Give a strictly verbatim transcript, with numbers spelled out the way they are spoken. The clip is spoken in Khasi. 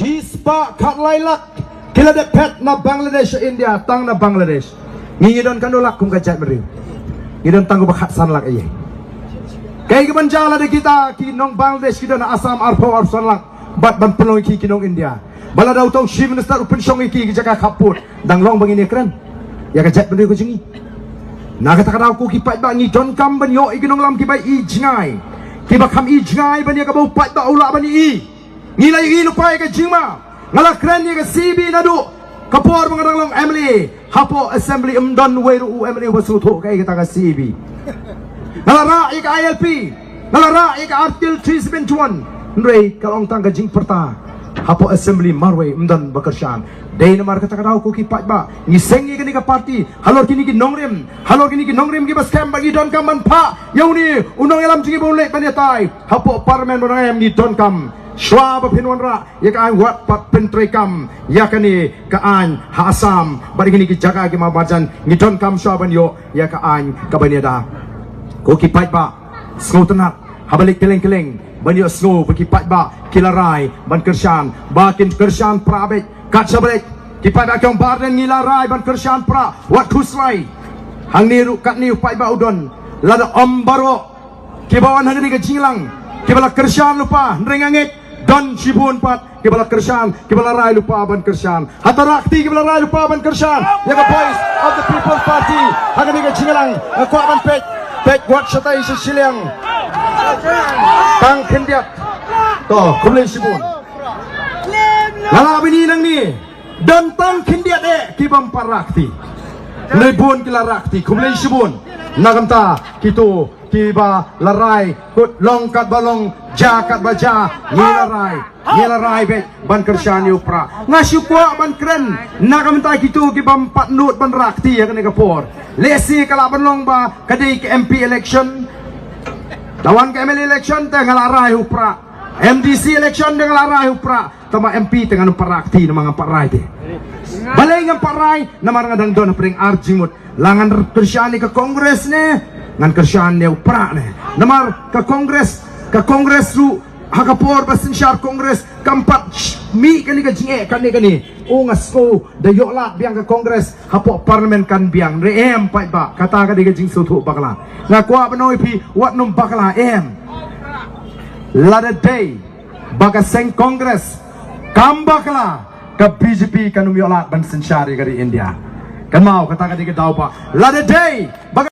Shispah khatlai lak ki la dep phet na Bangladesh sha India, tang na Bangladesh. Ngi ngi don katno lak kum ka jaitbynriew? Ngi don tang kumba khatsan lak ïa. Kaei kaban jia lada kita ki nong Bangladesh ki don ha Assam arphew arphew san lak bad ban pynlong ïa ki ki nong India? Ba lada uto u Chief Minister u pynshong ïa ki ki jaka khappud, dang long ba ngin ïakren ïa ka jaitbynriew ka jong ngi? Na kata ka daw ko ki paidbah, ngi donkam ban ïoh ïa ki nongïalam kiba i jngai, kiba kham i jngai ban ïa kaba u paidbah u lah ban i. Ngi la ïohi lypa ïa ka jingma. Nga la kren ïa ka C B naduh ka por ba nga dang long M L A. Hapoh assembly ym don uwei ruh u M L A uba sngewthuh kaei kata ka C B. Nga la rah ïa ka I L P, nga la rah ïa ka Article three seven one, hynrei ka long tang ka jingpyrta hapoh assembly, marwei ym don ba kyrshan. Dei namar kata ka daw ko ki paidbah, ngi seng ïa kane ka party halor kine ki nongrim, halor kine ki nongrim kiba skhem, ba ngi donkam ban phah ïa une u nongïalam jong ngi ba un leit ban ïatai hapoh parliament ba dang em. Ngi donkam, shuwa ba phin wanrah ïa ka aiñ, wat pat pyntreikam ïa kane ka aiñ ha Assam bad ïa kine ki jaka ki marjan. Ngi donkam shuwa ban ïoh ïa ka aiñ kaban ïada. Ko ki paidbah, sngewtynnat, haba leit kylleng kylleng ban ïohsngew ba ki paidbah ki la rai ban kyrshan, ba kin kyrshan pra beit. Kat shaba leit, ki paidbah ki ong, Bah Ardent, ngi la rai ban kyrshan pra, wat khuslai. Hangne ruh katne u paidbah u don, lada ym baroh kiba wan ha kane ka jingïalang kiba la kyrshan lypa, hynrei nga ngeit don shibun pat kiba la kyrshan, kiba la rai lypa ban kyrshan. Hato rah kti kiba la rai lypa ban kyrshan ïa ka Voice of the People Party ha kane ka jingïalang? Nga kwah ban peit, peit wat shatai sha shiliang. Tang khyndiat. To, khublei shibun. Nga la bini nangne, don tang khyndiat eh kibym pat rah kti. Hynrei bun ki la rah kti, khublei shibun. Na ka bynta kito kiba la rai, kut long katba long, jia katba jia, ngi la rai, ngi la rai beit ban kyrshan ïa u pra. Nga shu kwah ban kren na ka bynta kito kibym pat nud ban rah kti ha kane ka por. Lehse ka lah ban long ba ka dei ka M P election, da wan ka M L A election te nga la rai u pra, M D C election te nga la rai u pra. Tangba M P te ngan ym pat rah kti namar ngam pat rai te. Balei ngam pat rai? Namar nga dang don hapdeng ar jingmut. La ngan kyrshan ïa ka Congress ne ngan kyrshan ïa u pra ne? Namar ka Congress, ka Congress ruh ha ka por ba synshar Congress kam pat mih kane ka jingeh kane kane. O, nga sngew da ïoh lad biang ka Congress hapoh parliament kan biang. Hynrei em paidbah, kata ka dei ka jingsngewthuh bakla. Nga kwah ban ong ïa phi, wat nym bakla em. Lada dei ba ka seng Congress kam bakla, ka B J P kan ym ïoh lad ban synshar ïa ka ri India. Kan mau, kata ka dei ka daw ba lada dei ba